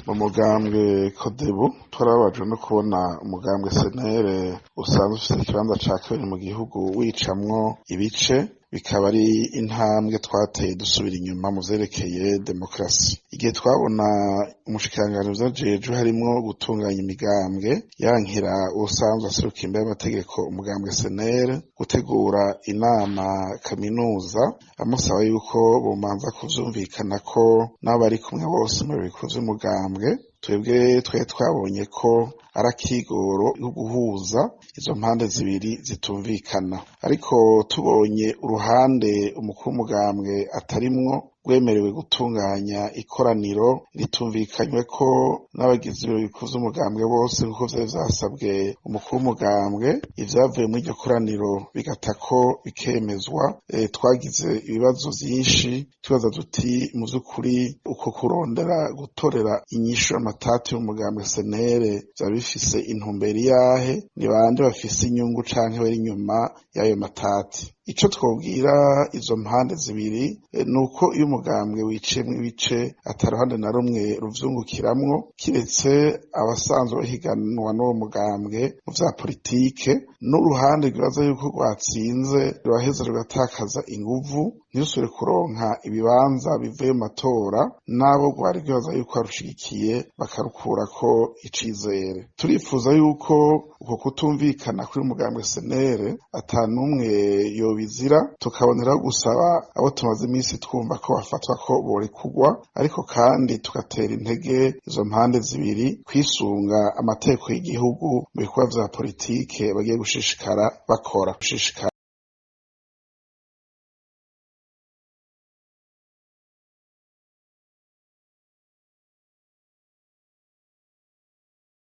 Mu mugambwe CODEBU twarababajwe no kubona umugambwe SNL usanzwe ufise ikibanza ca kabiri mu gihugu wicamwo ibice, bikaba ari intambwe twateye dusubira inyuma mu vyerekeye demokarasi. Igihe twabona umushikiranganji muvyo harimwo gutunganya imigambwe yankira uwusanzwe aseruka imbere y'amategeko umugambwe SNL gutegura inama kaminuza, amusaba yuko bomanza kuvyumvikanako n'abo bari kumwe bose mu biro bikuru vy'umugambwe, twebwe twari twabonye ko ari akigoro ko guhuza izo mpande zibiri zitumvikana. Ariko tubonye uruhande umukuru w'umugambwe atarimwo rwemerewe gutunganya ikoraniro ritumvikanyweko n'abagize ibiro bikuru vy'umugambwe bose nkuko vyari vyasabwe umukuru w'umugambwe, ivyavuye muri iryo koraniro bigatako bikemezwa, twagize ibibazo vyinshi tubaza duti: mu vy'ukuri uko kurondera gutorera inyishu amatati y'umugambwe SNL vyaba bifise intumbero iyahe? Ni bande bafise inyungu canke bari inyuma y'ayo matati? Ico twobwira izo mpande zibiri nuko iyo umugambwe wiciyemwo ibice, ata ruhande na rumwe ruvyungukiramwo, kiretse abasanzwe bahiganwa n'uwo mugambwe mu vya politike, n'uruhande rwibaza yuko rwatsinze ruraheza rugatakaza inguvu, ntirusubire kuronka ibibanza bivuye mu matora, n'abo rwari rwibaza yuko barushigikiye bakarukurako icizere. Turifuza yuko uko kutumvikana kuri umugambwe SNL ata n'umwe yobizira, tukaboneraho gusaba abo tumaze iminsi twumva ko bafatwa ko borekurwa, ariko kandi tugatera intege izo mpande zibiri kwisunga amategeko y'igihugu mu bikorwa vya politike bagiye gushishikara bakora.